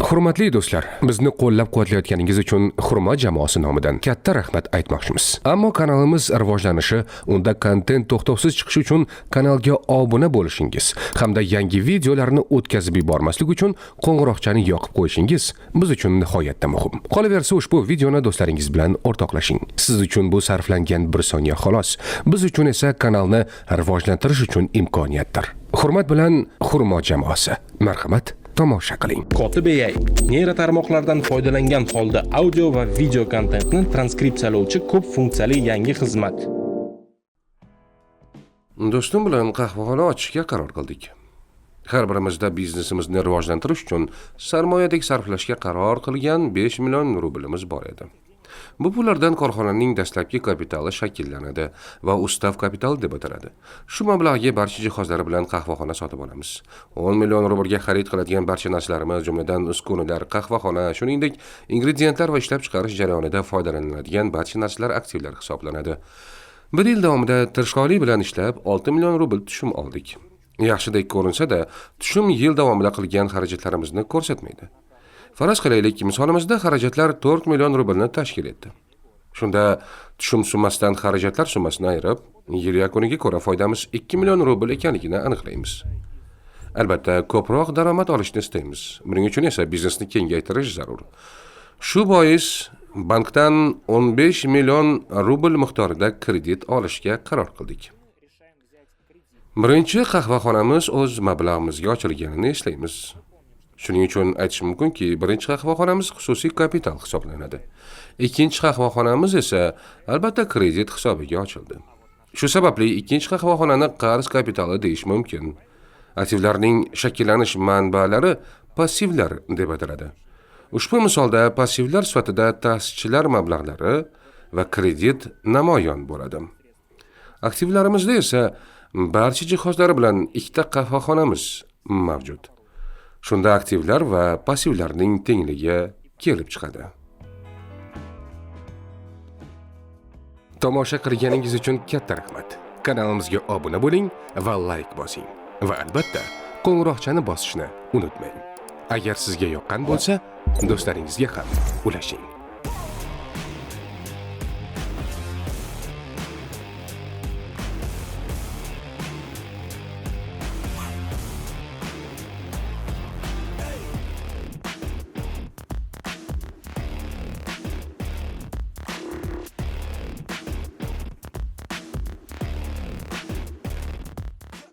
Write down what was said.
Hurmatli do'stlar, bizni qo'llab-quvvatlayotganingiz uchun Xurmo jamoasi nomidan katta rahmat aytmoqchimiz. Ammo kanalimiz rivojlanishi, unda kontent to'xtovsiz chiqishi uchun kanalga obuna bo'lishingiz hamda yangi videolarni o'tkazib yubormaslik uchun qo'ng'iroqchani yoqib qo'yishingiz biz uchun nihoyatda muhim. Qolaversa, ushbu videoni do'stlaringiz bilan o'rtoqlashing. Siz uchun bu sarflangan bir soniya xolos. Biz uchun esa kanalni rivojlantirish uchun imkoniyatdir. Hurmat bilan Xurmo jamoasi. Marhamat, tomosha qiling. Kotib AI neyrotarmoqlardan foydalangan holda audio va video kontentni transkripsiyalovchi ko'p funksiyali yangi xizmat. Do'stim bilan qahvaxona ochishga qaror qildik. Har birimizda biznesimizni rivojlantirish uchun sarmoyadek sarflashga qaror qilgan 5 million rublimiz bor edi. Bu pullardan korxonaning dastlabki kapitali shakllanadi va ustav kapitali deb ataladi. Shu mablag'ga barcha jihozlari bilan qahvaxona sotib olamiz. 10 million rublga xarid qiladigan barcha narsalarimiz, jumladan uskunalar, qahvaxona, shuningdek, ingrediyentlar va ishlab chiqarish jarayonida foydalaniladigan barcha narsalar aktivlar hisoblanadi. Bir yil davomida tirishqoqlik bilan ishlab 6 million rubl tushum oldik. Yaxshidek ko'rinsa-da, tushum yil davomida qilgan xarajatlarimizni ko'rsatmaydi. Faraz qilaylik, misolimizda xarajatlar 4 million rublni tashkil etdi. Shunda tushum summasidan xarajatlar summasini ayirib, yil yakuniga ko'ra foydamiz 2 million rubl ekanligini aniqlaymiz. Albatta, ko'proq daromad olishni istaymiz. Buning uchun esa biznesni kengaytirish zarur. Shu bois bankdan 15 million rubl miqdorida kredit olishga qaror qildik. Birinchi qahvaxonamiz o'z mablag'imizga ochilganini eslaymiz. Shuning uchun aytish mumkinki, birinchi qahvaxonamiz xususiy kapital hisoblanadi. Ikkinchi qahvaxonamiz esa albatta kredit hisobiga ochildi. Shu sababli ikkinchi qahvaxonani qarz kapitali deyish mumkin. Aktivlarning shakllanish manbalari passivlar deb ataladi. Ushbu misolda passivlar sifatida ta'sischilar mablag'lari va kredit namoyon bo'ladi. Aktivlarimizda esa barcha jihozlari bilan ikkita qahvaxonamiz mavjud. Shunda aktivlar va passivlarning tengligi kelib chiqadi. Tomosha qilganingiz uchun katta rahmat. Kanalimizga obuna bo'ling va layk bosing. Va albatta, qo'ng'iroqchani bosishni unutmang. Agar sizga yoqqan bo'lsa, do'stlaringizga ham ulashing.